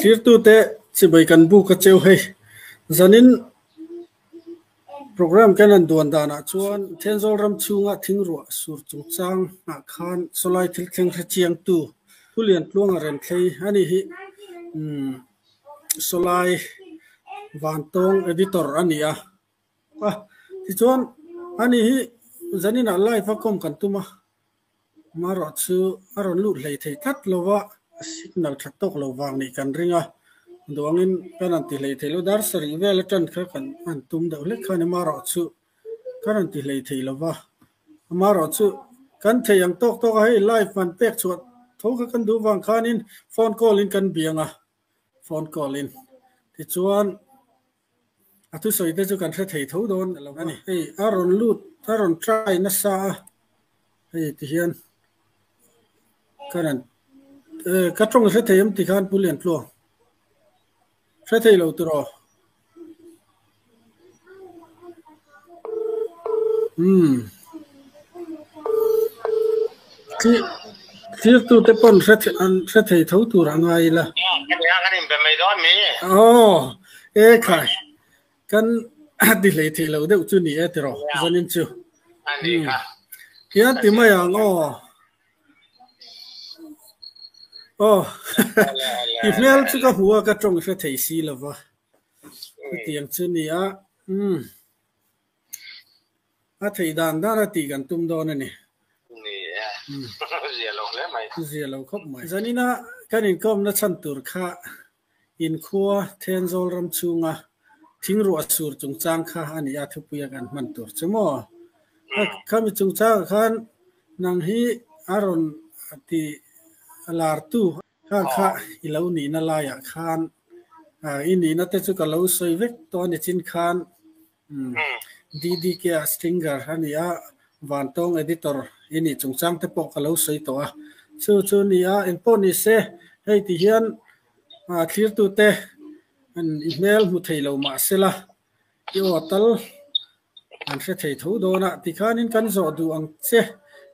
Thirtute chibai kan buk a cheu hei. Zanin program kan han duan danah chuan Thenzawl ram chhunga thingruah sur chungchang ah khan sawlai thil thleng hre chiangtu Pu Liantluanga Renthlei a ni hi sawlai Vantawng editor a ni a. A, tichuan ani hi zaninah live a kawm kan tum a, amaherawh chu a rawn lut hlei thei tlat lo va, signal tha tawk lo vang nih kan ring a, duangin kan han ti hlei thei lo, dar sarih vel atan kha kan han tum deuh hlek khan amaherawh chu kan han ti hlei thei lo va, amaherawh chu kan thei ang tawk tawk a, hei live han pek chhuah tho kha kan duh vang khanin phone call in kan biang a, phone call in tichuan A thusawi te chu kan hre thei tho dawn lo a ni. Hei a rawn lut, a rawn try nasa a, hei ti hian ka rawn ka tawng hre thei em ti khan Pu Liantluang hre thei lo tiraw? Umm. Thirtu te pawn hre an hre thei tho tur a ngai ila. Kan inbe mai dawn mi. Aw, e khai. Kan ti hlei thei lo deuh chu ni e tiraw zanin chu. Ani kha. Hian ti mai ang aw. Aw, i hmel chu ka hmu a ka tawng hre thei si lova. Chutiang chu ni a. Umm. A theih dan dan a tih kan tum dawn a ni. Ni e. Zia lo hle mai. Zia lo khawp mai. Zanina kan inkawmna chhan tur kha inkhua Thenzawl ram chhunga thingruah sur chungchang kha a ni a, thupuia kan hman tur chu maw? Khami chungchangah khan nang hi a rawn ti lartu kha kha i lo nihna laiah khan i nihna te chu ka lo sawi vek tawh a ni chin khan DDK a stringer a ni a, Vantawng editor i nih chungchang te pawh ka lo sawi tawh a. Chu chu ni a, engpawh ni se, hei ti hian thlirtute i hmel hmu thei lo mah sela, i aw tal an hre thei tho dawn a, tikhanin kan zawh duh ang che,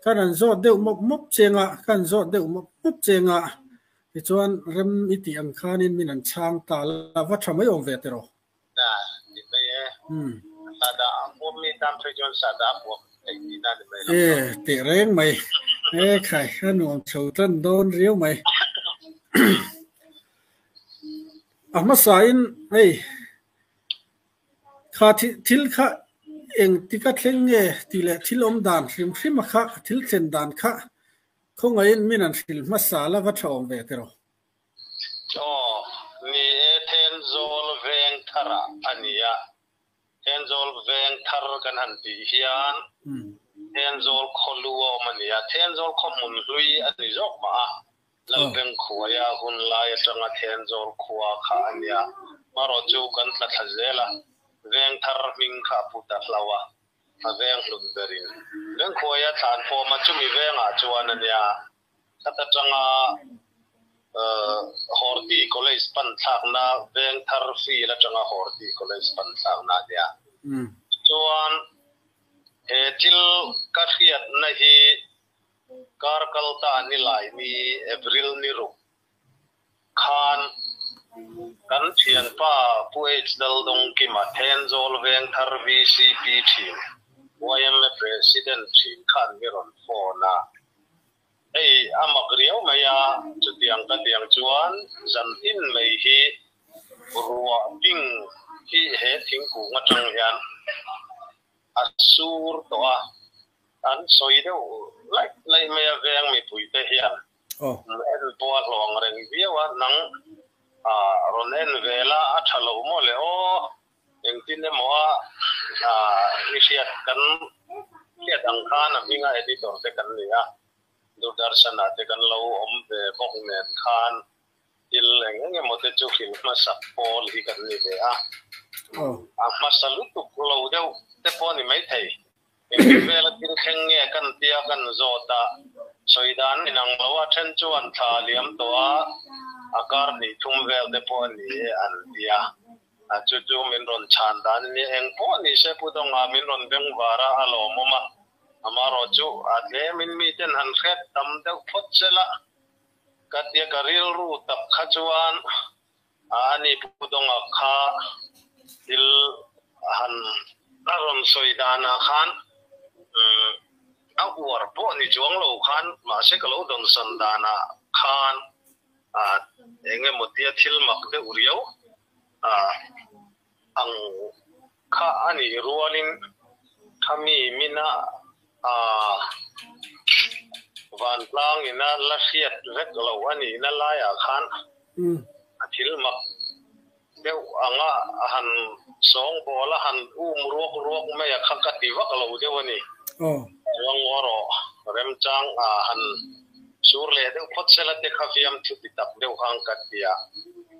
kan han zawh deuh mawp mawp cheng a, kan zawh deuh mawp mawp cheng a, tichuan rem i tih ang khanin min an chhang ta la, va tha mai awm ve tiraw? Na, ni mai e. Sada a huam mi tan phei chuan sada a huam theih tihna ni mai lo. E, teh reng mai. E khai, a nuam chho tan dawn riau mai. A hmasain hei kha thil kha eng tika thleng nge tih leh thil awm dan hrim hrim a kha thil thlen dan kha khawngaihin min an hrilh hmasa la va tha awm ve tiraw. Aw, ni e, Thenzawl veng tharah a ni a. Thenzawl veng thar kan han tih hian Thenzawl khaw lu a awm a ni a. Thenzawl khaw hmun hlui a ni zawk mah a. Lalbengkhuaia hun lai atanga Thenzawl khua kha a nia. Marawh chu kan tla thla zel a, veng thar hming kha a pu ta hlauh a, a veng hlun berin. Bengkhuaia thlan fawm a, chumi vengah chuan a nia. Khat atanga Horti College pan thlakna Vengthar field atanga Horti College pan thlakna a nia. Chuan he thil ka hriatna hi kar kal ta ni lai ni April ni ruk khan kan thianpa Pu H Daldawngkima Thenzawl Vengthar VCP thin yma President thin khan mi rawn phone a. Hei a mak riau mai a, chutiang ka tiang chuan zantin mai hi ruah bing hi he thingkung atang hian a sur tawh a, an sawi deuh laih laih mai a veng mipuite hian. En pawh a hlawng reng viau a, nang rawn en ve la a tha lo maw le aw, engtin emaw a i hriat kan hriat ang khan a hminga editor te kan ni a, Doordarshan-ah te kan lo awm ve bawk nen khan thil eng eng emaw te chu hrilh hmasak pawl hi kan ni ve a, a hmasa lutuk lo deuh te pawh a ni maithei. Engtin vela thil thleng nge kan tia kan zawt a, sawi dan inang lo a then chuan thla a liam tawh a, a kar hnih thum vel te pawh a ni e an ti a, a chu chu min rawn chhan dan a nia, eng pawh ni se Pu Dawnga min rawn beng var a, a lawmawm a, amaherawh chu a tlemin miten han hret tam deuh phawt sela. Ka tia ka rilru tak kha chuan ani Pu Dawnga kha thil han a rawn sawi danah khan a uar pawh ni chuang lo khan mahse ka lo dawnsan danah khan eng emaw tia thil mak deuh riau ang kha a nih rualin khami mina vantlang ina la hriat vek lo a nihna laiah khan a thil mak deuh anga a han sawngbawl a han um ruak ruak mai a kha ka ti vak lo deuh a ni. Chuang erawh remchang a han sur leh deuh phawt sela te kha fiam thu ti tak deuh khan ka ti a.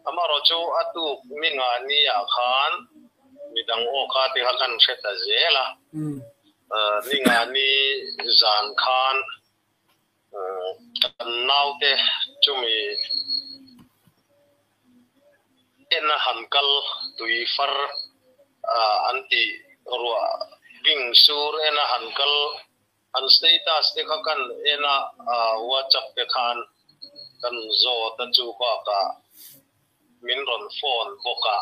Amaherawh chu a tuk mi ngahni ah khan midang aw kha te kha kan hre ta zel a. Ni ngahni zan khan kan naute chumi en a han kal tui far an tih ruah bing sur en a han kal an status te kha kan en a WhatsApp te khan kan zawt a chu bakah min rawn phone bawk a,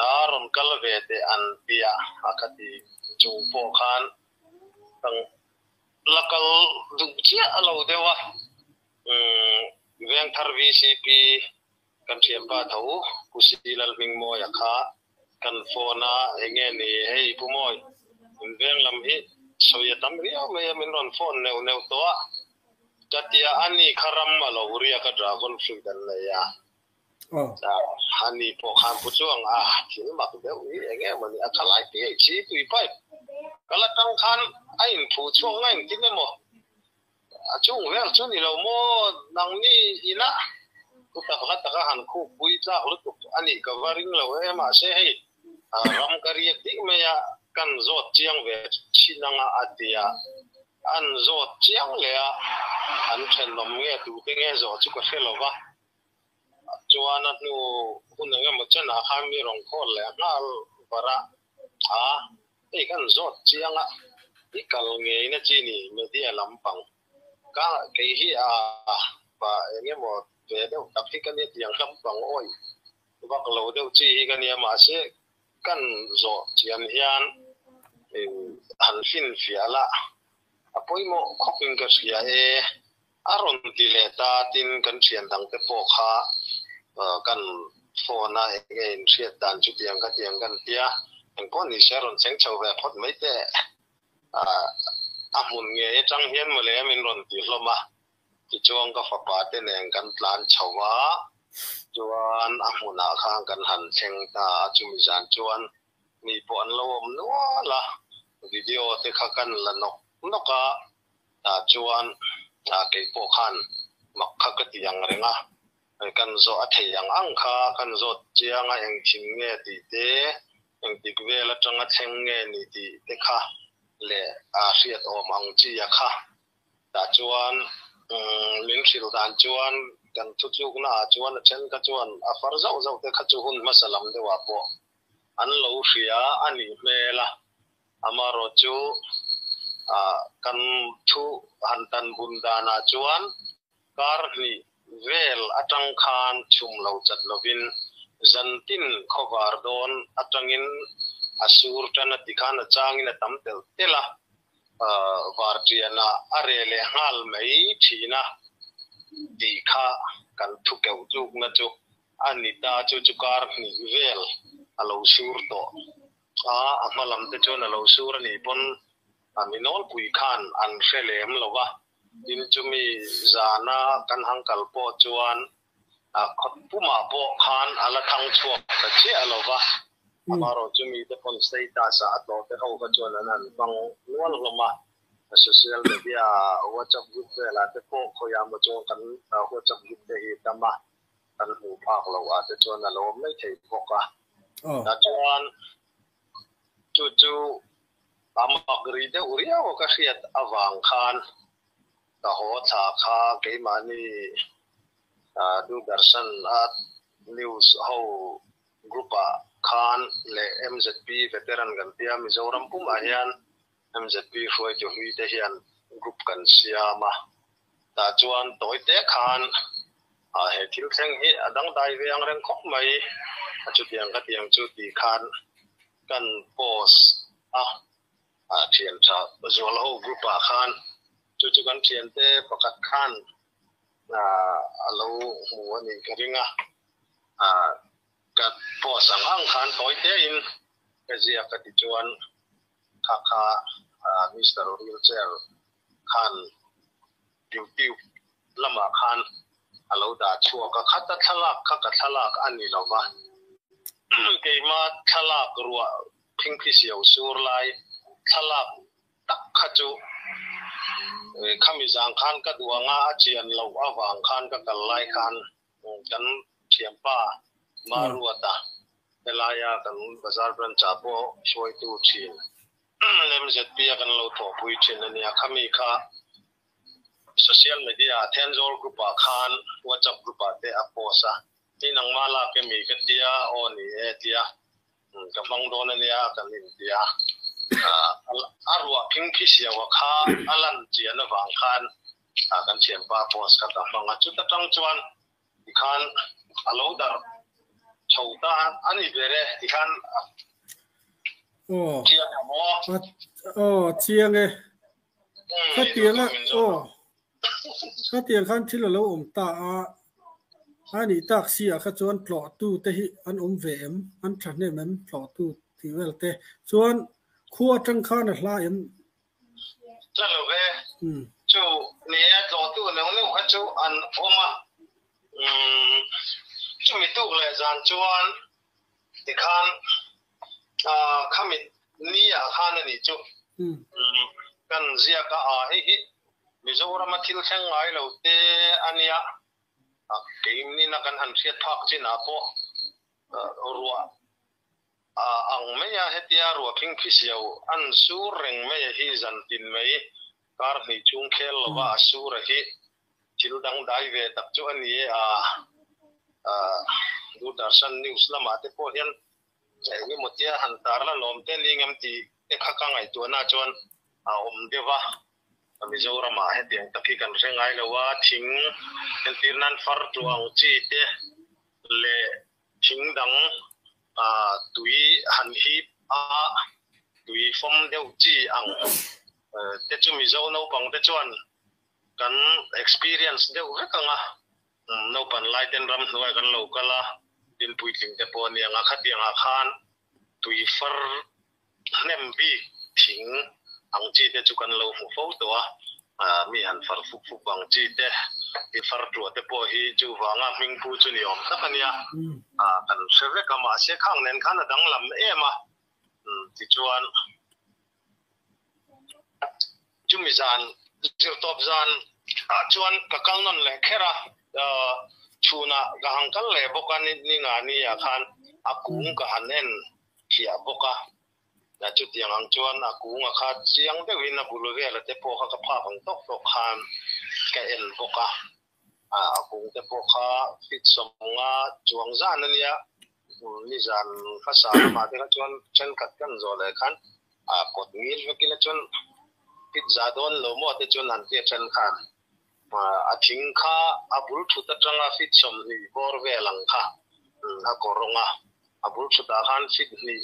a rawn kal ve teh an tia a ka ti chung pawh khan ka la kal duh chiah lo deuh a, Vengthar VCP kan thianpa tho Pu Si Lalhmingmawia kha kan phone a, enge ni hei Pu Mawi, in veng lam hi sawi a tam riau mai a, min rawn phone neuh neuh tawh a, ka tia a ni kha ram a lo riak a dragon fruit an nei a, a ni pawh khan Pu Chuang a thil mak deuh hi enge mawni a khalai PHC tui pipe kal atang khan a inphuh chhuak nga engtin emaw A chung vel chu ni lo maw? Nangni ina thu tak hla taka han khup pui tlak lutuk a nih ka va ring lo e. Mahse hei ram ka riak dik mai a, kan zawt chiang ve thin anga a ti a. An zawt chiang leh a, an thenawm nge tute nge zawh chu ka hre lo va. Chuan a hnu hun eng emaw chenah khan mi rawn khawl leh nghal var a, a hei kan zawt chiang a, i kal ngeina chi ni media lampang ka kei hi a pa eng emaw ve deuh tak hi ka nia tiang lampang awih vak lo deuh chi hi ka nia mahse kan zawh chian hian han finfiah la a pawimawh khawpin ka hria e. A rawn ti leh ta, tin kan thian dang te pawh kha kan phone a eng nge in hriat dan chutiang kha tiang kan tia, engpawh ni se a rawn cheng chho ve phawt mai teh. A hmun ngei atang hian mawle min rawn ti hlawm a, tichuan ka fapa te nen kan tlan chho a, chuan a hmunah khan kan han thleng ta a, chumi zan chuan mi pawh an lo awm nual a, video te kha kan la nawk nawk a, Tah chuan kei pawh khan mak kha ka ti ang reng a, kan zawh a thei ang ang kha kan zawt chiang a, eng thing nge tih te, engtik vel atanga thleng nge ni tih te kha leh a hriat awm ang chi a kha. Tah chuan min hrilh dan chuan kan thutlukna ah chuan a then kha chuan a far zauh zauh te kha chu hun hmasa lam deuh ah pawh an lo hria a nih hmel a. Amaherawh chu kan thu han tan bun danah chuan kar hnih vel atang khan chhum lo chat lovin zantin khawvar dawn atangin a sur tan a ti khan a changin a tam telh telh a, varṭianah a reh leh nghal mai thin a tih kha kan thu keuh tlukna chu a ni ta. Chu chu kar hnih vel a lo sur tawh. A, a hma lam te chuan a lo sur a nih pawn a mi nawlpui khan an hre lem lo va, tin chumi zana kan hang kal pawh chuan a khawt pumah pawh khan a la thang chhuak ta chiah lo va, amaherawh chumi te pawn status ah a tlawh te ho kha chuan an han hmang nual hlawm a, social media WhatsApp group velah te pawh khawiah maw chuan kan WhatsApp group te hi tam a, kan hmuh phak loh ah te chuan a lo awm mai thei bawk a. Tah chuan chu chu a mak ri deuh riau a ka hriat avang khan ka haw thla kha keimahni Doordarshan a news ho group ah khan leh MZP veteran kan tia Mizoram pumah hian MZP hruaitu hlui te hian group kan siam a, tah chuan tawi te khan. He thil thleng hi a dangdai ve ang reng khawp mai. Chutiang ka tiang chu ti khan kan post a, thian tha zual ho group ah khan chu chu kan thiante pakhat khan a lo hmu a nih ka ring a. Ka post ang ang khan tawi te in ka ziak ka ti chuan kha kha Mister Wheelchair khan YouTube lamah khan a lo dah chhuak a, khata thlalak kha ka thlalak a ni lo va, keima thlalak ruah phingphi siau sur lai thlalak tak kha chu khami zang khan ka duh anga a chian loh avang khan ka kal lai khan kan thianpa Maruata helaia kan bazar branch ah pawh hruaitu thin MZP a kan lo thawhpui thin a nia, khami kha social media ah Thenzawl group ah khan WhatsApp group ah te a post a, hei nangmah lak emi ka tia aw ni e tia ka hmang dawn a nia kan intia a ruah phingphi siau a kha a lan chian avang khan kan thianpa post kha ka hmang a, chuta tang chuan tikhan a lo darh chho ta a ni ber e tikhan aw chiang a maw aw chiang e khatiang a aw khatiang khan thil a lo awm ta a a nih tak si ah kha chuan tlawhtu te hi an awm ve em an thahnem em tlawhtu tih vel te chuan khua atang khan a hla em Hla lo ve. Chu ni e, tlawhtu neuh neuh kha chu an awm a. Chumi tuk leh zan chuan tikhan khami ni ah khan a nih chu kan ziak a, a hei hi Mizorama thil thleng ngai lo te a nia, keimnina kan han hriat phak chinah pawh ruah A ang mai a, hetia ruah phingphi siau an sur reng mai a hi zan tin mai kar hnih chung khel lova a sur a hi thil dang dai ve tak chu a ni e a, Doordarshan news lamah te pawh hian engemaw tia han tar la lawm te ni ngam tih te kha ka ngaihtuahna chuan a awm deuh va, Mizoramah hetiang tak hi kan hre ngai lo a, thing entir nan far tuang chi te leh Thing dang tui han hip a, tui fawm deuh chi ang te chu Mizo naupang te chuan kan experience deuh vek ang a, naupan lai ten ramhnuai kan lo kal a, tin puitling te pawh a ni ang a, khatiang ah khan tui far hnem bik thing ang chi te chu kan lo hmu fo tawh a, mi han far fuk fuk ang chi te, i far tuah te pawh hi chuvanga hming pu chu ni awm tak a nia, kan hre vek a, mahse khang nen khan a danglam em a, tichuan chumi zan zirtawp zan ah chuan ka kal nawn leh kher a, chhunah ka han kal leh bawk a, ni nga ni ah khan a kung ka han en thiah bawk a, chutiang ang chuan a kung a kha chiang deuhin a bul vela te pawh kha ka phak ang tawk tawk khan ka en bawk a, a kung te pawh kha fit sawmnga chuang zan a nia, nizan hmasa lamah te kha chuan thenkhat kan zawh leh khan a kawt ngil vek ila chuan fit za dawn lo maw te chuan han tia then khan a thing kha a bul thut atanga fit 20 bawr vel ang kha a kawr rawng a, a bul thutah khan fit hnih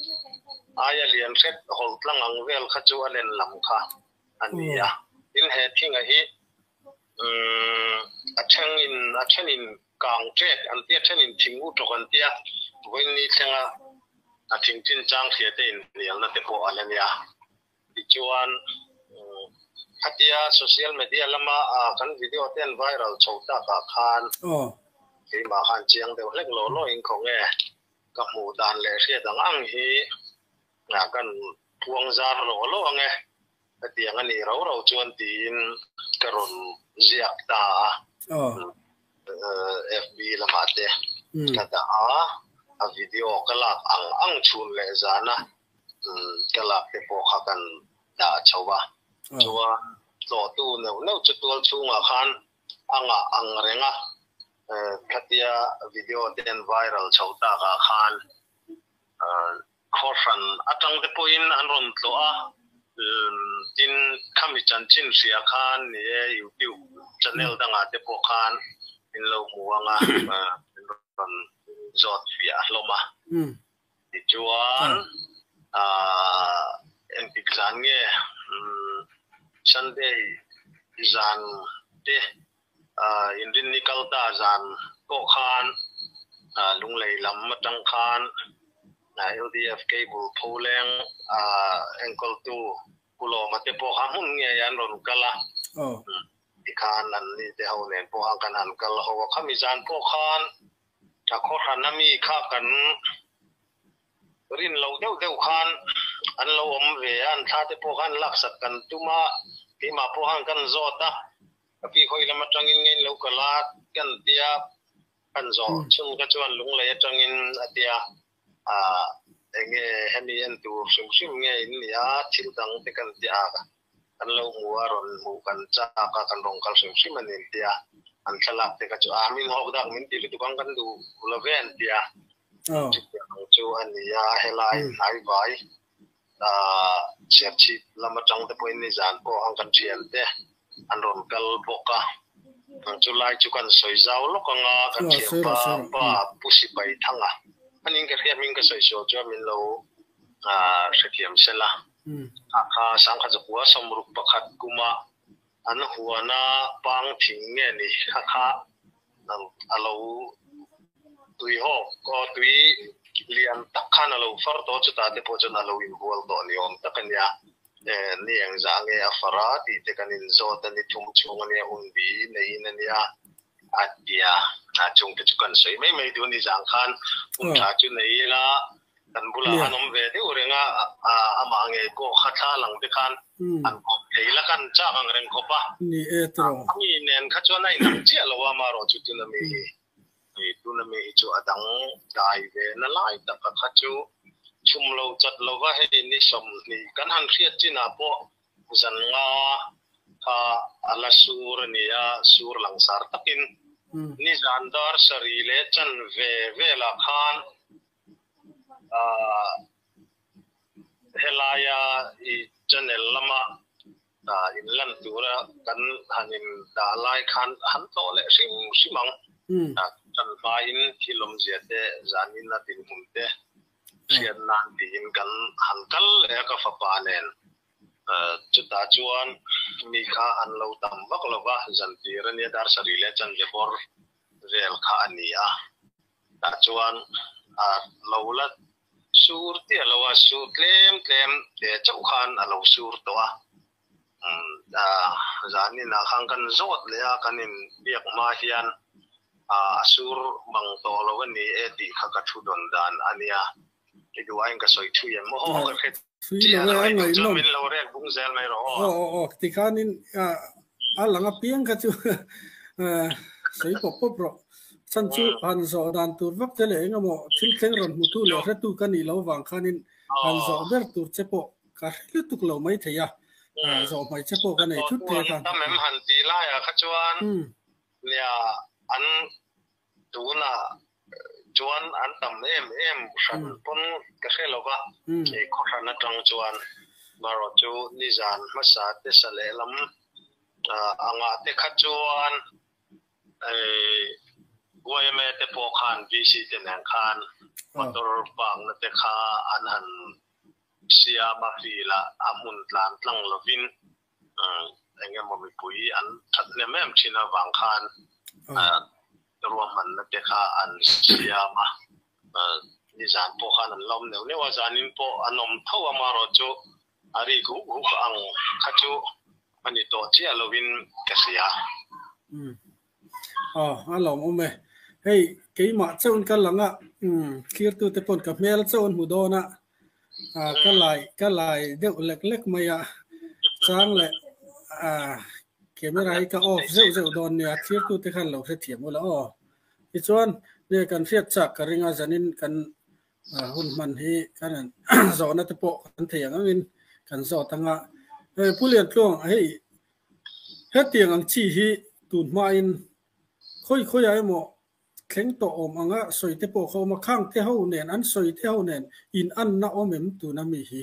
aia lian hret hawlh tlang ang vel kha chu a len lam kha a ni a. Tin, he thinga hi a thenin a thenin kang ṭek an tia, a thenin thing u ṭawk an tia, vawiin ni thlenga a thing chinchang hria te inhnialna te pawh a la nia. Tichuan, khatia social media lama kan video te an viral chho takah khan keimah khan chiang deuh hlek law law in khaw nge ka hmuh dan leh hriat ang ang hi kan puang zar law law ang e, hetiang a nih rau rau chuan tiin ka rawn ziak ta a. FB lamah te ka dah a, a video ka lak ang ang chhun leh zana ka lak te pawh kha kan dah chho a. Chuan tlawhtu neuh neuh chu tual chhungah khan a ngah ang reng a, khatia video te an viral chho takah khan Khawhran atang te pawhin an rawn tlawh a, tin khami chanchin hria khan ni e YouTube channel dangah te pawh khan Min lo hmu anga min rawn zawt fiah hlawm a. Tichuan engtik zan nge Sunday zan te Inrinni kal ta zan pawh khan Lunglei lam atang khan LDF Cable Pholeng enkawltu Pu Lawma te pawh kha hmun ngei an rawn kal a. Tikhan an ni te ho nen pawh khan kan han kal ho a. Khami zan pawh khan a khawhran a mi kha kan rin loh deuh deuh khan an lo awm ve a, an thla te pawh khan laksak kan tum a, keimah pawh khan kan zawt a, ka pi khawi lam atangin nge in lo kal a kan tia, kan zawh chhung kha chuan Lunglei atangin a tia, ah enge hemi en tur hrim hrim nge in ni a, thil dang te kan ti a, kan lo hmu a rawn hmuh kan chak a kan rawn kal hrim hrim a ni an ti a, an thlalak te kha chu ah min hawk dak min ti lutuk ang kan duh lo ve an ti a, chutiang ang chu a ni a, helai hnai vai ah Serchhip lam atang te pawhin nizan pawh ang kan thian te an rawn kal bawk a, chu lai chu kan sawi zau lawk ang a, kan thianpa pa Pu Sipai Thanga anin ka hria hming ka sawi sual chuan min lo hrethiam sela. A kha sangkhat zakua 61 kuma an huana pang thing nge ni kha kha a lo tui hawk aw tui lian tak khan a lo far tawh chutah te pawh chuan a lo inbual tawh ni awm tak a nia. Ni engzah nge a far a tih te kan inzawt a ni thum chhung a nia hun bi neiin a nia a tia chung te chu kan sawi mai mai duh a ni zang khan hun tha chu nei ila kan bulah an awm ve deuh reng a amah ngei pawh kha thla lang te khan an kawp thei la kan chak ang reng khawp a ni e tawh a mi nen kha chuan a inang chiah lo a amaherawh chu tuna mi hi Tuna mi hi chu a dang dai ve na lai tak a kha chu chhum lo chat lova hei ni 20 kan han hriat chinah pawh zan nga kha a la sur a ni a, sur langsar takin nizan dar sarih leh chanve velah khan Helaia i channel lama in lan tura kan han in dah lai khan han tlawh leh hrim hrim ang. Kan hmain thil awmzia te, zanin a dinhmun te hriat nan tiin kan han kal leh a ka fapa nen. Chutah chuan mi kha an lo tam vak lo va, zantir a nia dar sarih leh chanve bawr vel kha a ni a. Tah chuan a lo la sur chiah lo a, sur tlem tlem te chauh khan a lo sur tawh a. Zaninah khan kan zawt leh a, kan inbiak hma hian a sur mang tawh lo a ni e tih kha ka thu dawn dan a nia. I duh aiin ka sawi thui em aw ka hre chiah lo e, duh chuan min lo rek bung zel mai rawh aw. Aw aw aw, tikhanin a lang apiang kha chu sawi pawp pawp rawh. Chhan chu han zawh dan tur vak te leh engemaw thil thleng rawn hmutu leh hretu ka nih loh vang khanin han zawh ber tur che pawh ka hre lutuk lo mai thei a, zawh hmai che pawh ka nei thut thei a khan. Tam em han tih laiah kha chuan nia an Tunah chuan an tam em em hran pawn ka hre lo va, he khaw hran atang chuan marawh chu nizan hmasa te sa lehlam angah te kha chuan YMA te pawh khan VC te nen khan motor park na te kha an han siam a, field ah a hmun tlan tlang lovin eng emaw mipui an that hnem em thin avang khan ruahmanna te kha an siam a, nizan pawh khan an la awm neuh neuh a, zanin pawh an awm tho a, amaherawh chu a rik huk huk ang kha chu a ni tawh chiah lovin ka hria. Aw, a lawmawm e. Hei, keimah chauhin ka lang a, thlirtute pawn ka hmel chauh an hmu dawn a, ka lai ka lai deuh lek lek mai a, chang leh camera hi ka off zeuh zeuh dawn nia, thlirtute khan lo hrethiam ula aw. Tichuan, nge kan hriat chak ka ring a, zanin kan hun hman hi kan zawhna te pawh kan thei ang angin kan zawt ang a. Pu Liantluang, hei Hetiang ang chi hi tun hmain khawi khawiah emaw thleng tawh awm anga sawi te pawh kha awm a, khang te ho nen an sawi te ho nen in anna awm em tuna mi hi?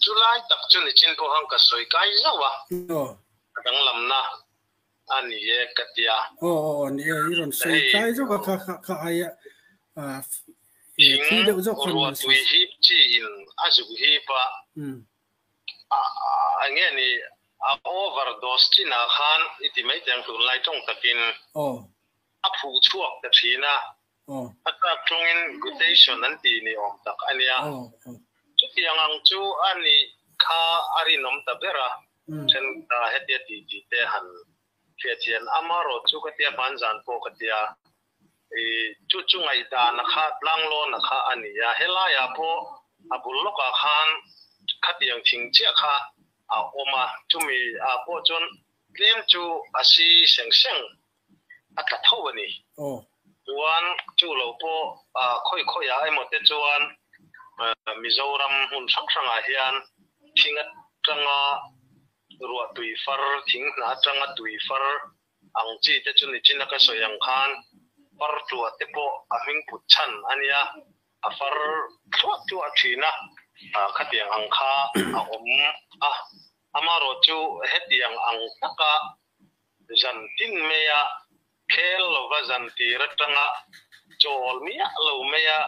Chulai tak chu nichin pawh khan ka sawi kai zauh a, a danglamna. A ni e ka ti a. Aw aw aw ni e, i rawn sawi tlai zawk a kha kha kha aia thil deuh zawk khan rawn sawi. Ruahtui hip chi in a zuk hip a, a nge ni a overdose chin ah khan i ti mai teh ang tunlai tawng takin a phuh chhuak ta thin a, a tlak tawngin guttation an tih ni awm tak a nia. Chutiang ang chu a nih kha a rinawm ta ber a, then hetia tih tih te han hriat hian amarawh chu ka tia hmanzan pawh ka tia i chu chu ngaihdan a kha tlanglawn a kha a ni a, helaiah pawh a bul lawkah khan khatiang thing chiah kha a awm a, chumi ah pawh chuan tlem chu a si seng seng a tla tho a ni. Chuan chu lo pawh khawi khawiah emaw te chuan Mizoram hmun hrang hrangah hian thing atanga ruah tui far, thing hna atanga tui far ang chi te chu nichina ka sawi ang khan far tluah te pawh a hming put chhan a nia, a far thluah thluah thin a, khatiang ang kha a awm a. Amaherawhchu hetiang ang taka Zan tin maia khel lova zan tir atanga chawl miah lo maia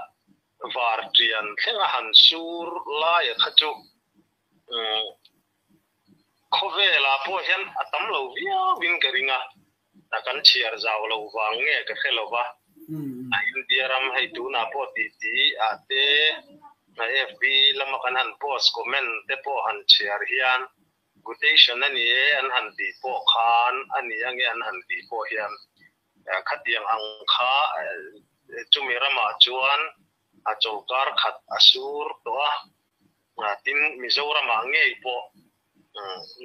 var tian thlenga han sur laia kha chu khawvelah pawh hian a tam lo viauin ka ring a, kan chhiar zau lo vang nge ka hre lo va. A India ram hei tunah pawh titi ah te FB lama kan han post comment te pawh han chhiar hian Quotation a ni e an han tih pawh khan a ni ange an han tih pawh hian khatiang ang kha chumi ramah chuan a chawlkar khat a sur tawh a, tin Mizoramah ngei pawh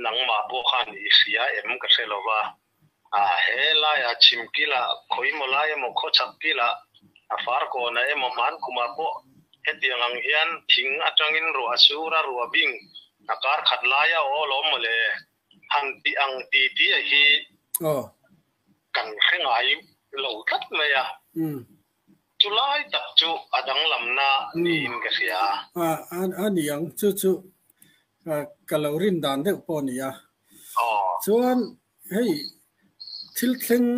nangmah pawh khan i hria em ka hre lo va, he laiah chhim kilah khawimaw lai emaw khawchhak kilah a farkawnah emaw hmankumah pawh hetiang ang hian thing atangin ruah a sur a, ruah bing a kar khat lai a aw lawm mawle han tih ang ti ti a hi kan hre ngai lo tlat mai a, chu lai tak chu a danglamna niin ka hria. A ni ang, chu chu ka lo rin dan deuh pawh a ni a. Chuan hei thil thleng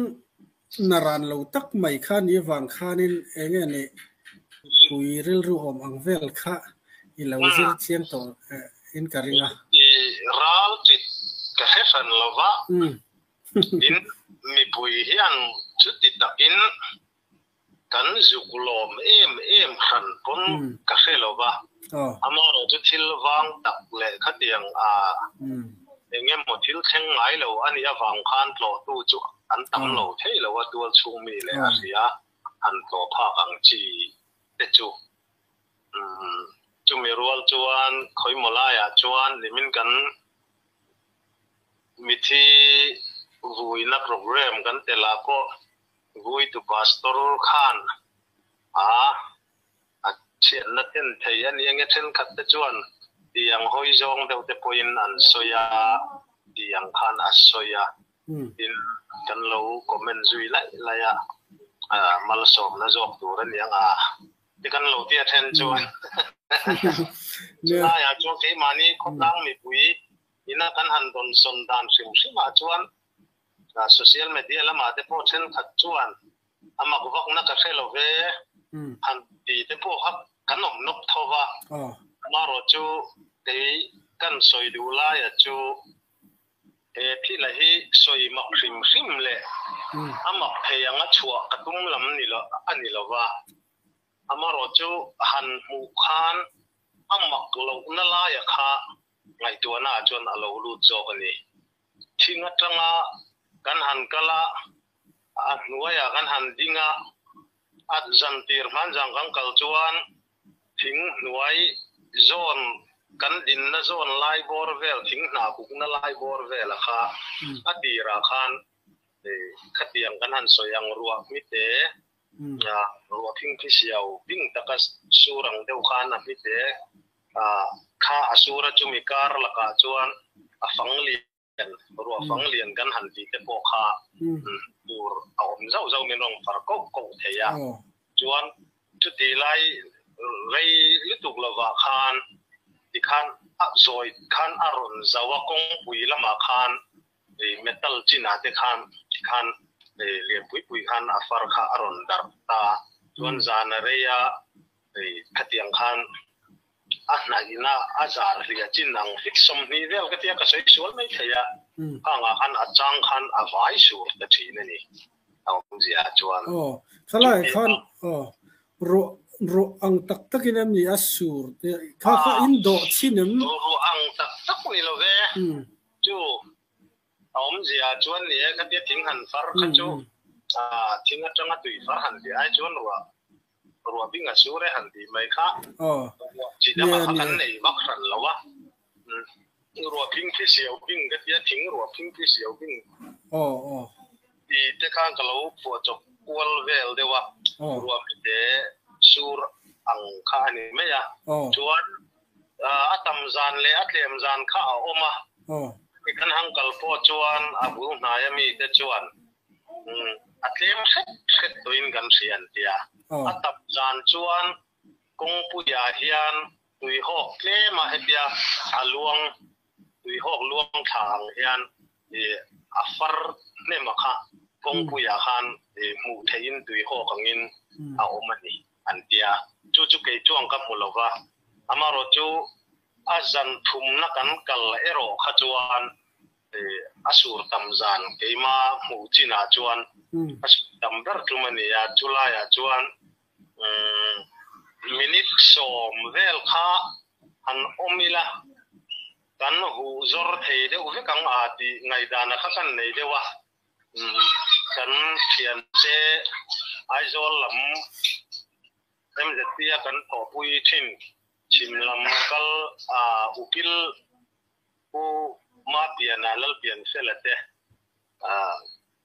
naran lo tak mai kha ni vang khanin eng nge ni pui rilru awm ang vel kha i lo zir chiang tawh in ka ring a. I ral tit ka hre hran lo va, tin mipui hian chuti takin Kan zuk lawm em em hran pawn ka hre lo va, amaherawh chu thil vang tak leh khatiang a eng emaw thil thleng ngai lo a nih avang khan tlawhtu chu an tam lo thei lo a, tual chhung mi leh a hria han tlawh phak ang chi te chu. Chumi rual chuan khawimaw laiah chuan nimin kan mithi vuina programme kan telh ah pawh Vuitu Pastor khan a a thianna ten thei a ni ange thenkhat te chuan tiang hawi zawng deuh te pawhin an sawi a, tiang khan a sawi a, tin kan lo comment zui laih laih a, malsawmna zawk tur a ni ang a ti kan lo tia then chuan chulaiah chuan keimahni khawtlang mipui ina kan han dawnsawn dan hrim hrimah chuan Social media lamah te pawh thenkhat chuan a mak vakna ka hre lo ve han ti te pawh kha kan awm nawk tho va. Amaherawh chu kei kan sawi duh laia chu he thila hi sawi mak hrim hrim leh a mak thei anga chhuah ka tum lam a ni lo va. Amaherawh chu han hmuh khan a mak lohna laia kha ngaihtuahna ah chuan a lo lut zawk a ni. Thing atanga kan han kal a, a hnuaiah kan han ding a, a zan tir hmanzang kan kal chuan thing hnuai zawn kan dinna zawn lai bawr vel, thing hnah kukna lai bawr vela kha a tirah khan khatiang kan han sawi ang ruah hmite, ruah phingphi siau bing taka sur ang deuh khan a hmite Kha a sur a chumi kar lakah chuan a fang lian, ruah fang lian kan han tih te pawh kha tur a awm zauh zauh min rawn far koh koh thei a. Chuan chuti lai rei lutuk lovah khan tikhan a zawi khan a rawn zauh a, kawngpui lamah khan. Metal chinah te khan khan lian pui pui khan a far kha a rawn darh ta a, chuan zan a rei a, khatiang khan a hnaihna a zar hliah chin ang fik 20 vel ka tia ka sawi sual mai thei a, khangah khan a chang khan a vai sur ta thin a ni a awmzia ah chuan. Aw, khalai khan aw ruah ruah ang tak takin em ni a sur kha kha in dawh chin em? Ruah ang tak tak ni lo ve. Chu a awmzia chuan ni e, khatia thing han far kha chu thing atanga tui far han tih ai chuan ruah ruah bing a sur e han tih mai kha ruah chi dangah kha kan nei vak hran lo a. Ruah phing khi siau bing ka tia thing ruah phing khi siau bing tih te khan ka lo phuah chawp kual vel deuh a, ruah mite sur ang kha a ni mai a. Chuan A tam zan leh a tlem zan kha a awm a, mi kan hang kal pawh chuan a bul hnaia mite chuan a tlem hret hret tawhin kan hria an ti a. A tam zan chuan kawngpuiah hian tuihawk tlema hetia a luang, tuihawk luang thla ang hian a far hnema kha kawngpuiah khan hmuh theihin tuihawk angin a awm a ni. An ti a, chu chu kei chuan ka hmu lo va, amaherawh chu a zan thumna kan kal erawh kha chuan a sur tam zan keima hmuh chinah chuan a sur tam ber tum a ni a, chu laiah chuan minute 10 vel kha han awm ila kan huh zawr thei deuh vek ang a tih ngaihdan a kha kan nei deuh a. Kan thiante Aizawl lam MZP a kan thawhpui thin chhim lam kal a ukil Pu Mapiana Lalpianfela te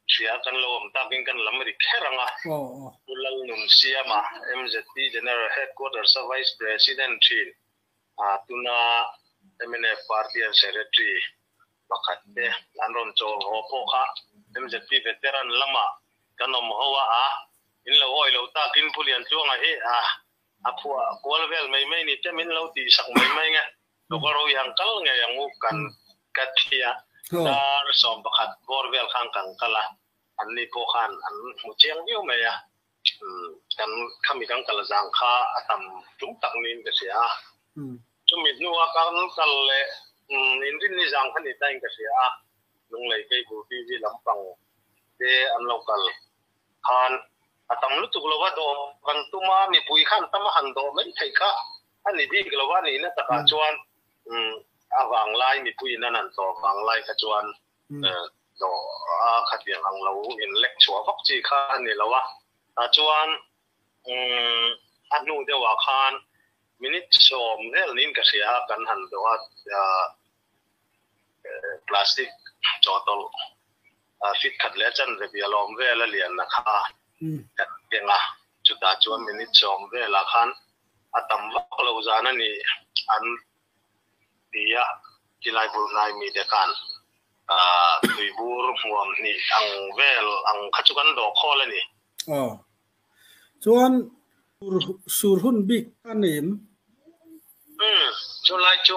hria kan lo awm takin kan lam ri kher ang a. Pu Lalnunsiama MZP General Headquarters a Vice President thin tuna mnf Party an Secretary pakhat te an rawn chawl haw pawh kha MZP veteran lamah kan awm ho a, a in lo awi lo takin Pu Liantluanga hi a a phuah kual vel mai mai ni te min lo tih sak mai mai nge Local ro hi ang kal ngei ang u kan ka thi a, dar 11 bawr vel khan kan kal a, an ni pawh khan an hmu chiang viau mai a, kan khami kan kal zang kha a tam tum tak niin ka hria a. Chumi hnua kan kal leh inrinni zang kha ni tain ka hria a, Lunglei Cable TV lampang te an lo kal khan a tam lutuk lo va, dawh kan tum a, mipui khan tam a han dawh mai theih kha a ni bik lo va, nihna takah chuan a vanglai mipuiin an han tlawh vanglai kha chuan dawh a khatiang ang lo inlek chhuah vak chi kha a ni lo a, tah chuan a hnu deuhah khan minute 10 vel niin ka hria a, kan han dawh a, plastic chawhtawlh fit khat leh chanve bial awm vel a lianna kha kan keng a, chutah chuan minute 10 velah khan a tam vak lo zan a ni an ti a, chilai bul hnai mite khan tuibur hmuam hnih ang vel ang kha chu kan dawh khawl a ni. Aw. Chuan sur hun bik a nem? Umm, chulai chu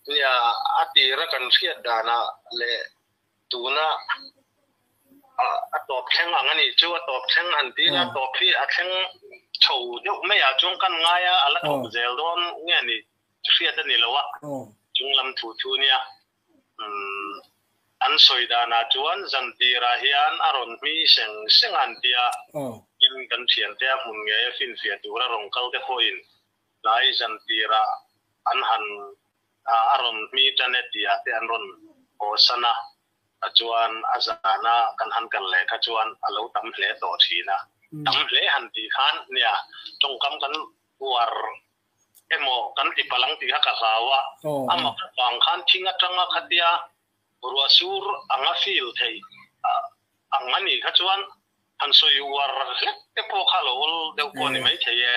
nia a tira kan hriat danah leh tuna a tawp thleng ang a nih chu, a tawp thleng han ti ila, a tawp hi a thleng chho deuh mai ah chuan kan ngai a, a la thawk zel dawn nge ni hriat a ni lo a, chung lam thu thu nia. An sawi danah chuan zan tirah hian a rawn hmi seng seng a an ti a, tin kan thiante a hmun ngei a finfiah tura rawn kal te pawhin tlai zan tirah an han a rawn hmi tan e tihah te an rawn haw san a, chuan a zana kan han kal leh kha chuan a lo tam hle tawh thin a, tam hle han tih khan nia tawngkam kan uar emaw kan ti palang tih kha ka hlau a, amah vang khan thing atanga khatia ruah sur anga feel theih ang a nih kha chuan han sawi uar hlek te pawh kha lo awl deuh pawh a ni maithei e.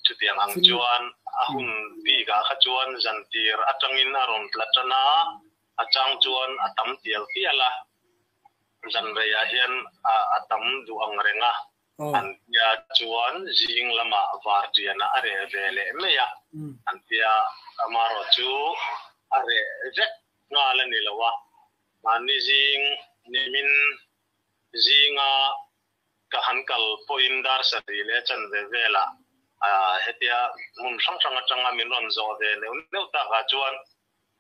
Chutiang ang chuan a hun bikah kha chuan zantir atangin a rawn tla tan a, a chang chuan a tam tial tial a, zan reiah hian a tam duh ang reng a. An tia chuan zing lamah vartianah a reh ve leh mai a, an tia amaherawh chu a reh vek nghal a ni lo a. Mahni zing nimin zinga ka han kal pawhin dar sarih leh chanve velah hetia hmun hrang hrang atanga min rawn zawh ve neuh neuh takah chuan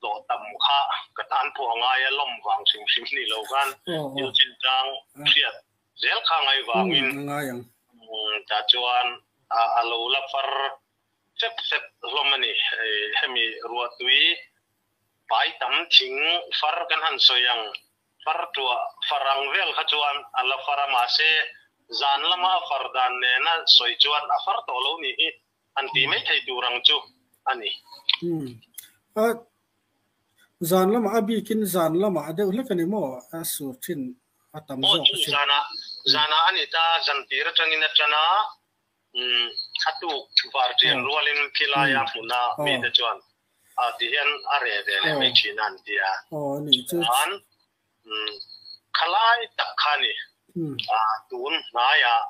tlawh tam kha ka tan pawh a ngai a, lawm vang hrim hrim ni lo khan thil chinchang hriat zel kha ngai vangin tah chuan a lo la far fep fep hlawm a ni. Hemi ruahtui Pai tam thing far kan han sawi ang, far tuah far ang vel kha chuan a la far a, mahse zan lama a far dan nena sawi chuan a far tawh lo nih hi han tih mai thei tur ang chu a ni. Umm. A zan lamah a bikin zan lamah a deuh hlek a ni maw? A sur thin a tam zawk a si. Aw chu zanah, zanah a ni ta, zan tir atangin a tan a, Umm, a tuk var ṭian rualin khilaia hmuna mite chuan a ti hian a reh ve leh mai ṭhin a an ti a. Chuan khalai tak kha ni tun hnaiah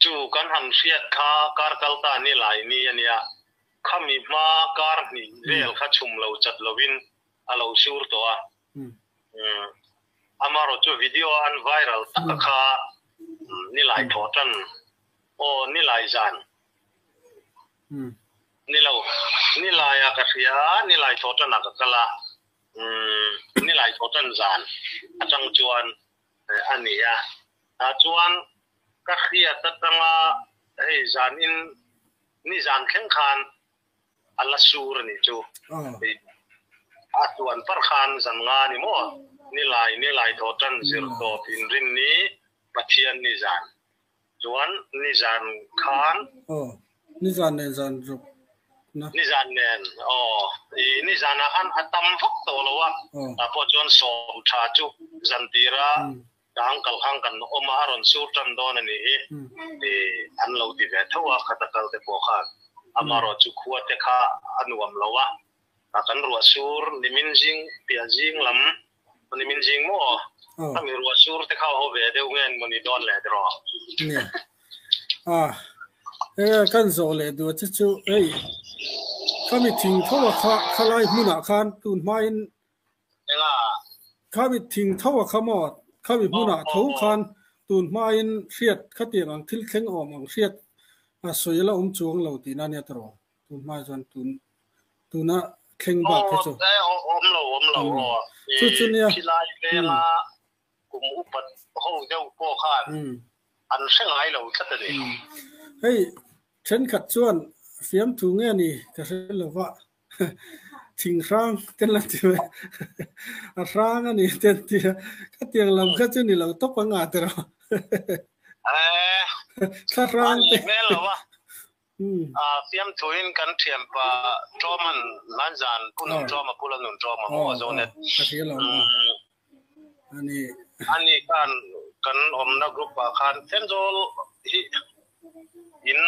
chu kan han hriat kha kar kal ta ni lai ni a nia, khami hma kar hnih vel kha chhum lo chat lovin a lo sur tawh a. Amarawh chu video an viral tak a kha nilai thaw tan aw nilai zan nilo nilai a ka hria nilai thaw tan a ka kal a nilai thaw tan zan atang chuan a ni a tah chuan ka hriat atanga hei zan in nizan thleng khan a la sur a nih chu. A tuan par khan zan nga ni maw? Nilai, nilai thaw tan zir tawp inrin ni Pathian ni zan. Chuan nizan khan. Aw, nizan nen zan ruk na. Nizan nen, aw, i nizan ah khan a tam vak tawh lo a, tah pawh chuan sawm tha chu zan tira ka uncle khan kan awm a, a rawn sur tan dawn a nih hi i an lo ti ve tho a, khata kal te pawh khan amarawh chu khua te kha a nuam lo a, a kan ruah sur nimin zing piah zing lam nimin zing maw khami ruah sur te kha haw ve deuh nge an mawni dawn leh tiraw. Nia a e kan zawh leh duh che chu hei khami thing tho a kha khalai hmunah khan tun hmain Enga? Khami thing tho a kha maw? Khami hmunah tho khan tun hmain hriat khatiang ang thil thleng awm ang hriat a sawi la awm chuang lo tihna ania ta rawh. Tun hma chuan tun tuna thleng bak kha chu. Aw awm lo awm lo aw. Chu chu nia. Khilai venga kum upat ho deuh pawh khan an hre ngai lo tlat a ni. Hei thenkhat chuan fiamthu nge ni ka hre lova Thing hrang ten la ti mai. A hrang a ni ten ti a. Ka tiang lam kha chu ni lo tawp anga te rawh. Eh. Thla hrang te. Hmel lo a. Fiam thuin kan thiam pa Ṭawman nan zan pu nun ṭawma pu la nun ṭawma maw a zo net. Ka hria lo. Ani. Ani khan kan awmna group ah khan Thenzawl hi in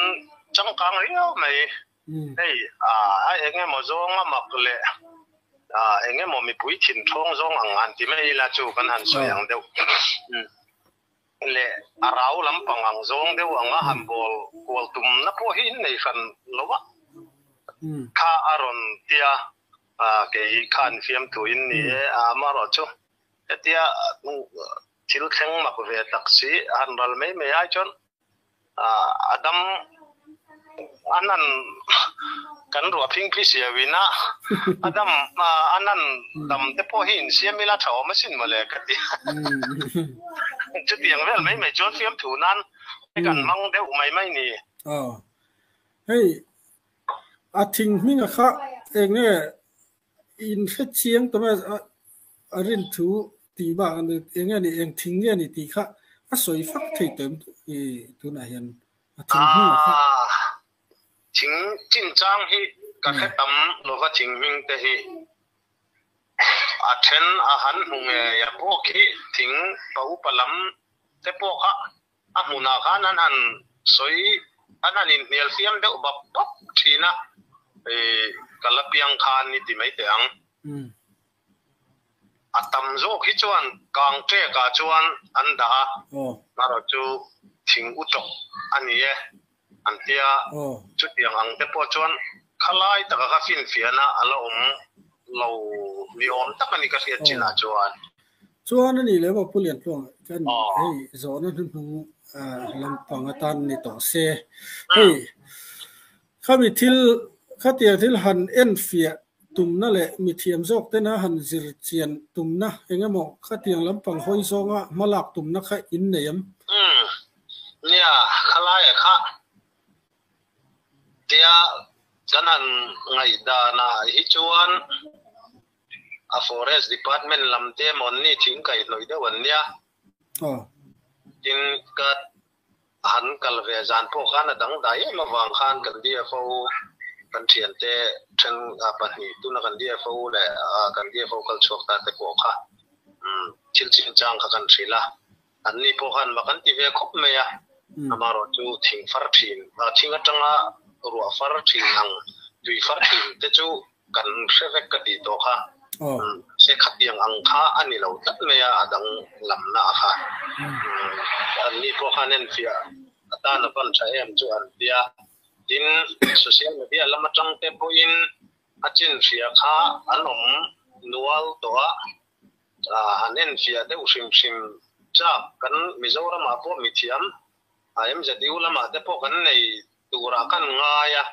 changkang riau mai. Hei a eng emaw zawng a mak leh eng emaw mipui thin thawng zawng ang han ti mai ila chu kan han sawi ang deuh leh a rau lampang ang zawng deuh anga han bawl kual tumna pawh hi in nei hran lo a kha a rawn tia kei khan fiamthu in ni e a amaherawhchu hetia thil thleng mak ve tak si han ral mai mai ai chuan A dam an an kan ruah phingphi siauin a, a dam an an dam te pawh hi insiam ila tha awm asin mawle ka ti. Chutiang vel mai mai chuan fiamthu nan kan hmang deuh mai mai ni. Aw hei a thing hminga kha eng nge in hre chiang tawh mai a rin thu tih bak a ni eng nge ni eng thing nge ni tih kha a sawi fak thei tawh em i tunah hian a thing hming a kha. Thing chinchang hi ka hre tam lova thing hming te hi a then a han hmu ngei a pawh khi thing pa upa lam te pawh kha a hmunah khan an han sawi an han inhnial fiam deuh bap bap thin a, ka la piang khan ni ti mai teh ang. A tam zawk hi chuan kang ṭekah chuan an dah a, erawh chu thing u tawk a ni e an tia, chutiang ang te pawh chuan khalai taka kha finfiahna a la awm. lo ni awm tak a ni ka hriat chinah chuan. Chuan a nih leh maw Pu Liantluang kan hei zawhna hnuhnung lampang atan ni tawh se. Hei khami thil khatiang thil han enfiah tumna leh mithiam zawk tena han zir chian tumna engemaw khatiang lampang hawi zawnga hmalak tumna kha in nei em? Umm nia khalaia kha Tia kan han ngaihdanah hi chuan a Forest Department lam te emaw an ni thing kaihhnawih deuh an nia. Tin, ka han kal ve zan pawh khan a dangdai em avang khan kan DFO kan thiante then pahnih tuna kan DFO leh kan DFO kal chhuak ta te pawh kha thil chinchang kha kan hrilh a. An ni pawh khan mak an ti ve khawp mai a, amaherawh chu thing far thin, thing atanga ruah far thin ang tui far thin te chu kan hre vek ka tih tawh kha. Se khatiang ang kha a ni lo tlat mai a, a dang lamna a kha. An ni pawh khan enfiah atan a van tha em chu an tia. Tin, social media lam atang te pawhin a chinhria kha an awm nual tawh a. Han enfiah deuh hrim hrim chak kan Mizoramah pawh mithiam MZU lamah te pawh kan nei turah kan ngai a,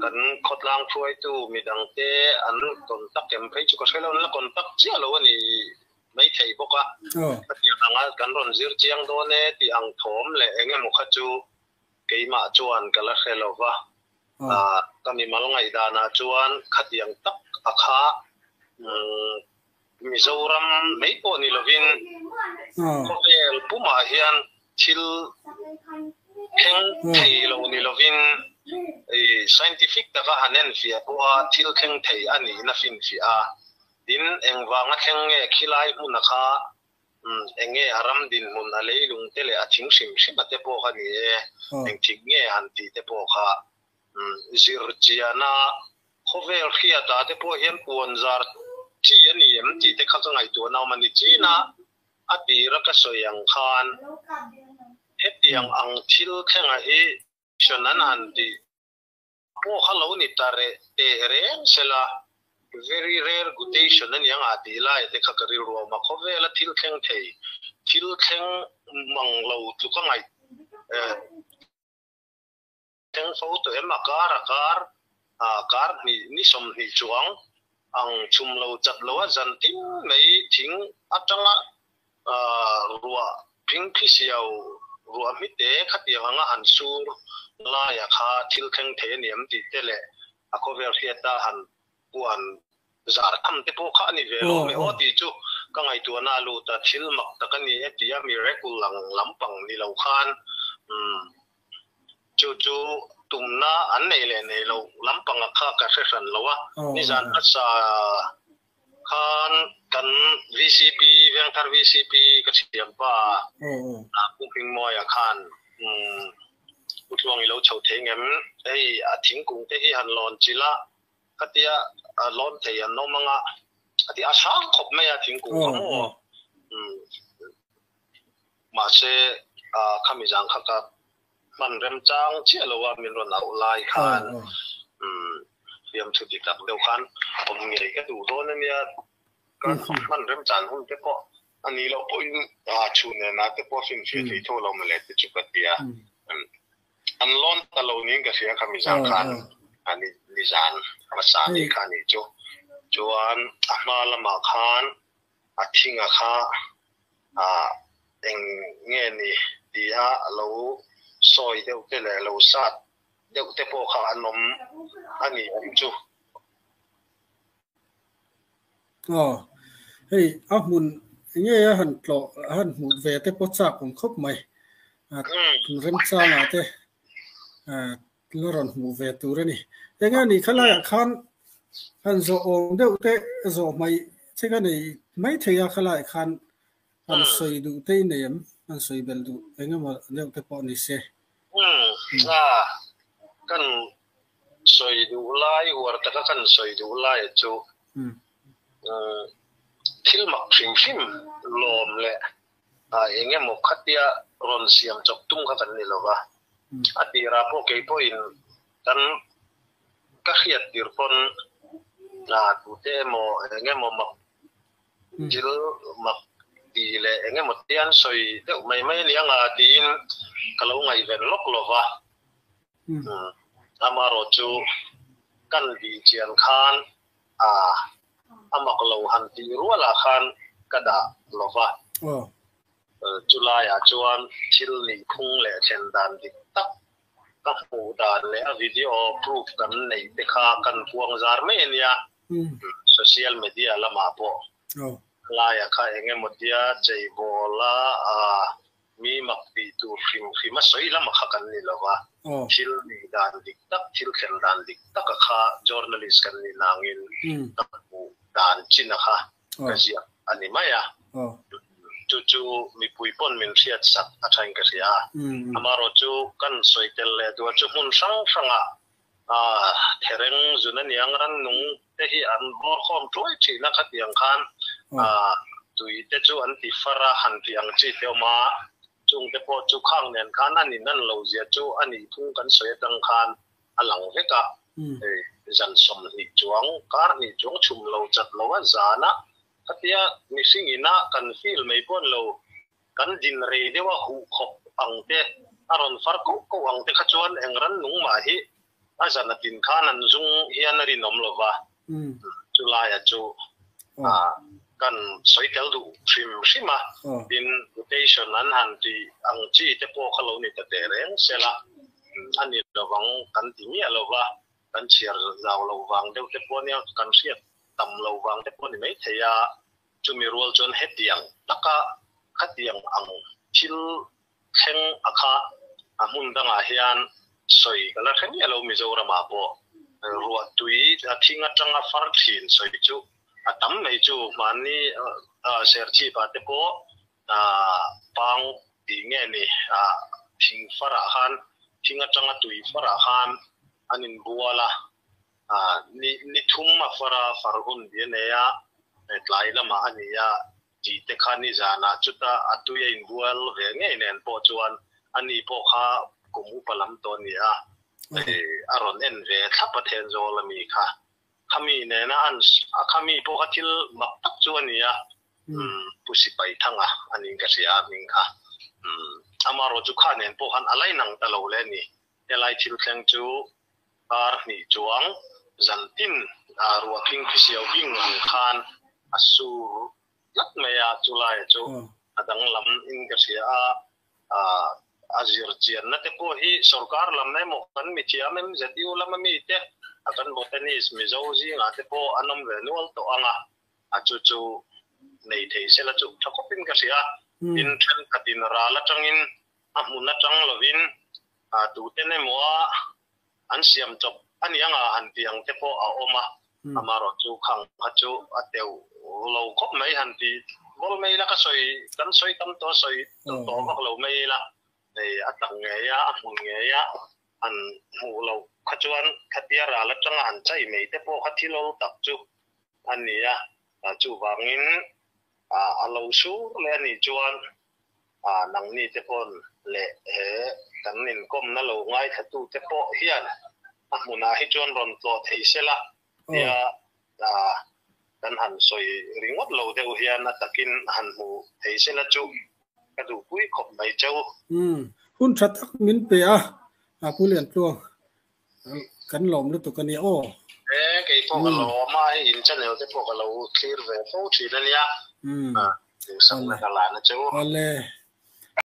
kan khawtlang hruaitu midangte an contact em phei chu ka hre lo, an la contact chiah lo a ni maithei bawk a, hetiang anga kan rawn zir chiang dawn e tih ang thawm leh eng emaw kha chu keimah chuan ka la hre lo va. Ka mimal ngaihdanah chuan khatiang tak a kha Mizoram mai pawh ni lovin khawvel pumah hian thil thleng thei lo ni lovin scientific taka han enfiah pawha thil thleng thei a nihna finfiah a. Tin, engvanga thleng nge khilai hmuna kha Umm, eng nge a ram dinhmun, a leilung te leh a thing hrim hrim a te pawh kha ni e, eng thing nge han tih te pawh kha umm zir chiana khawvel hriata te pawh hian puan zar chi a ni em tih te kha ka ngaihtuahna awm a ni. China a tira ka sawi ang khan hetiang ang thil thlenga hi mission an han tih Pawh kha lo ni ta reh teh reng sela, very rare quotation a ni ang a tih lai te kha ka rilru a awm a, khawvela thil thleng thei, thil thleng mang lo tluk a ngaih thleng fo tawh em? A kar a kar, kar hnih ni 20 chuang ang chhum lo chat lo a zan tin mai thing atanga ruah phingphisiau ruah hmite khatiang anga han sur laia kha thil thleng thei a ni em tih te leh a khawvel hriata han puan zar tham te pawh kha a ni ve lo mai aw tih chu ka ngaihtuahna a lut a, thil mak tak a ni e tia miracle ang lampang ni lo khan chu chu tumna an nei leh nei lo lampanga kha ka hre hran lo a, nizan hmasa Khan kan VCP, Vengthar VCP ka thiam pa Pu Hmingmawia khan Pu Tluang i lo chho thei ngem? Hei a thingkung te hi han lawn chilh a, khatia lawn thei an awm anga a ti a hrang khawp mai a thingkung kha maw? Mahse khami zang kha ka hman remchang chiah lo a min rawn auh lai khan fiamthu ti tak deuh khan awm ngei ka duh dawn a nia, ka hman remchan hun te pawh a nih loh pawhin chhun nena te pawh finfiah thei tho lo mawle te chu ka ti a, an lawn ta lo niin ka hria khami zan khan nizan hmasa ni kha a nih chu, chuan a hma lamah khan a thinga kha eng nge ni tia a lo sawi deuh te leh lo sat deuh te pawh kha an awm a ni awm chu. Aw, hei a hmun nge a han tlawh a han hmuh ve te pawh chak awm khawp mai. Remchangah te la rawn hmuh ve tur a ni. Eng a nih kha laiah khan han zawh awm deuh te zawh hmaih che ka nei mai thei a kha laiah khan han sawi duh te i nei em? Han sawi belh duh eng emaw deuh te pawh ni se. Umm a, kan sawi duh lai uar taka kan sawi duh lai chu thil mak hrim hrim lawm leh eng emaw khatia rawn siam chawp tum kha kan ni lo va, a tirah pawh kei pawhin kan ka hriat tir pawn Tute emaw engemaw mak thil mak ti leh engemaw te an sawi deuh mai mai ania nga tiin ka lo ngaihven lawk lo va. Amaherawh chu kan bih chian khan a mak lo han tih rualah khan ka dah lo va. Chulaiah chuan thil nihphung leh thlen dan dik tak ka hmuh dan leh a video proof kan neih te kha kan puang zar mai a nia. Social media lamah pawh laia kha eng emaw tia cheibawl a mi mak tih tur hrim hrim a sawi lama kha kan ni lo va. Thil nih dan dik tak, thil thlen dan dik taka kha journalist kan nih nangin ka hmuh dan chin a kha ka ziak a ni mai a. Chu chu mipui pawn min hriat sak a thain ka hria a. Amaherawh chu kan sawi tel leh duah chu hmun hrang hrangah thereng zun aniang rannung te hi an bawr khawm tuai thin a khatiang khan tui te chu an ti far a han tih ang chi te awm a. Chung te pawh chu khang nen khan a nin an lo zia chu a nih phung kan sawi atang khan a lang vek a. Hei zan 20 chuang kar hnih chuang chhum lo chat lo a zan a khatia mihring ina kan feel mai pawh an lo kan din rei deuh a huh khawp ang te a rawn far koh koh ang te kha chuan eng rannung mah hi a zan a tin khan an zung hian a rinawm lo va. Chulaia chu kan sawi tel duh hrim hrim a, tin mutation an han tih ang chi te pawh kha lo ni ta teh reng sela a ni lovang kan ti miah lo va, kan chhiar zau loh vang deuh te pawh nia kan hriat tam loh vang te pawh ni maithei a, chumi rual chuan hetiang taka khatiang ang thil thleng a kha a hmun dangah hian sawi ka la hre miah lo Mizoramah pawh ruah tui a thing atanga far thin sawi chu a tam mai chu hmanni Serchhip ah te pawh pang tih nge ni thing farah khan thing atanga tui farah khan an inbual a ni thum a fara far hun bi a nei a tlai lamah a ni a. Tih te kha nizanah chuta a tui a inbual ve ngei nen pawh chuan ani pawh kha kum upa lam tawh a ni a, a rawn en ve thlap a Thenzawl ami kha. Khami nena an a khami pawh kha thil mak tak chu a ni a, Pu Sipai Thanga a niin ka hria a hming kha. Amaherawh chu kha nen pawh khan a lainang ta lo le a ni. Helai thil thleng chu kar hnih chuang zantin ruah phing phisiau bing ang khan a sur tlat mai a, chulai chu a danglam in ka hria a, a zir chianna te pawh hi sorkar lam emaw kan mithiam MZU lama mite a kan botanist Mizo zingah te pawh an awm ve nual tawh ang a, a chu chu nei thei sela chu tha khawpin ka hria a, tin thenkhatin ral atangin a hmun atang lovin tuten emaw a an siam chawp a ni anga han tih ang te pawh a awm a, amaherawh chu khang kha chu a teuh lo khawp mai han ti bawl mai ila ka sawi kan sawi tam tawh sawi tawh vak lo mai ila hei a tak ngei a a hmun ngei a han hmuh loh kha chuan khatia ral atanga han chai mai te pawh kha thil awl tak chu a ni a, chuvangin a lo sur leh a nih chuan nangni te pawn leh he kan inkawmna lo ngaithlatu te pawh hian a hmunah hi chuan rawn tlawh thei sela tia kan han sawi ringawt lo deuh hian a takin han hmu thei sela chu ka duhpui khawp mai cheu. Hun tha tak min pe a, Pu Liantluang kan lawm lutuk a nia aw. E, kei pawh ka lawm a, hei in channel te pawh ka lo thlir ve fo thin a nia. Duhsakna ka la na cheu. Awle.